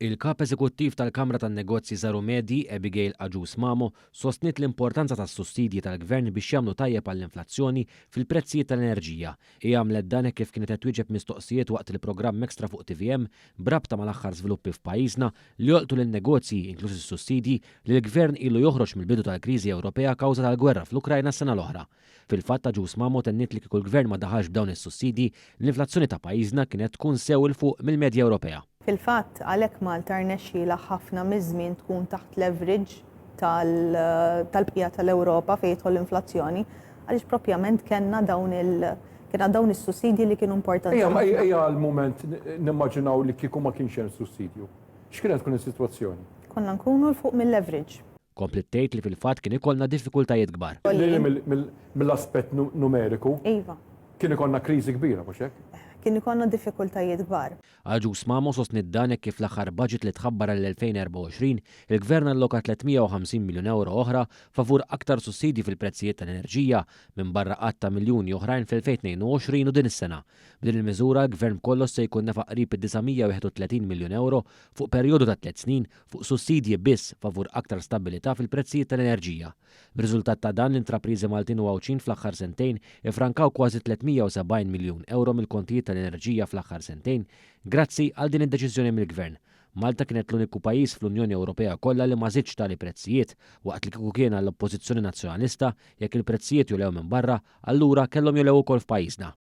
Il-Kap Eżekuttiv tal-Kamra tan-Negozji Żgħar u Medji, Abigail Agius Mamo, sostniet l-importanza tas-sussidji tal-Gvern biex jagħmlu tajjeb għall-inflazzjoni fil-prezzijiet tal-enerġija. Hi għamlet dan hekk kif kienet qed twieġeb mistoqsijiet waqt il-programm Extra fuq tvm b'rabta mal-aħħar żviluppi f'pajjiżna li jolqtu lin-negozji, inkluż is-sussidji li l-Gvern ilu joħroġ mill-bidu tal-kriżi Ewropea kawża tal-gwerra fl-Ukrajna s-sena l-oħra. Fil-fatt, Agius Mamo tenniet li kieku l-Gvern ma daħalx b'dawn is-sussidji, l-inflazzjoni ta' pajjiżna kienet tkun sew 'il fuq mill-medja Ewropea. Fil-fatt, għalhekk Malta rnexxielha ħafna miż-żmien tkun taħt l-average tal-bqija tal-Ewropa fejn jidħol l-inflazzjoni, għaliex propjament kellna dawn il kellna dawn is-sussidji li kienu importanti Ejja, ħafna. ejja għal mument nimmaġinaw li kieku ma kienx hemm sussidju. X'kienet tkun is-sitwazzjoni? Konna nkunu 'l fuq mill-average. Kompliet tgħid li fil-fatt kien ikollna diffikultajiet kbar. Lili mill-aspett numeriku. Iva. Kien ikollna kriżi kbira, mhux hekk? Kien ikollna diffikultajiet kbar. Agius Mamo sostniet dan hekk kif l-aħħar budget li tħabbar għall-2024, il-Gvern alloka 350 miljun ewro oħra favur aktar sussidji fil-prezzijiet tal-enerġija, minbarra għadd ta' miljuni oħrajn fl-2022 u din is-sena. B'din il-miżura, l-Gvern b'kollox se jkun nefaq qrib id-931 miljun ewro fuq perjodu ta' tliet snin fuq sussidji biss favur aktar stabbilità fil-prezzijiet tal-enerġija. B'riżultat ta' dan, l-intrapriżi Maltin u Għawdxin fl-aħħar sentejn iffrankaw kważi 370 miljun ewro mill-kontijiet tal-enerġija fl-aħħar sentejn grazzi għal din id-deċiżjoni mill-Gvern. Malta kienet l-uniku pajjiż fl-Unjoni Ewropea kollha li ma żiedx tali prezzijiet, waqt li kieku kien għall-Oppożizzjoni Nazzjonalista, jekk il-prezzijiet jogħlew minn barra, allura kellhom jogħlew ukoll f'pajjiżna.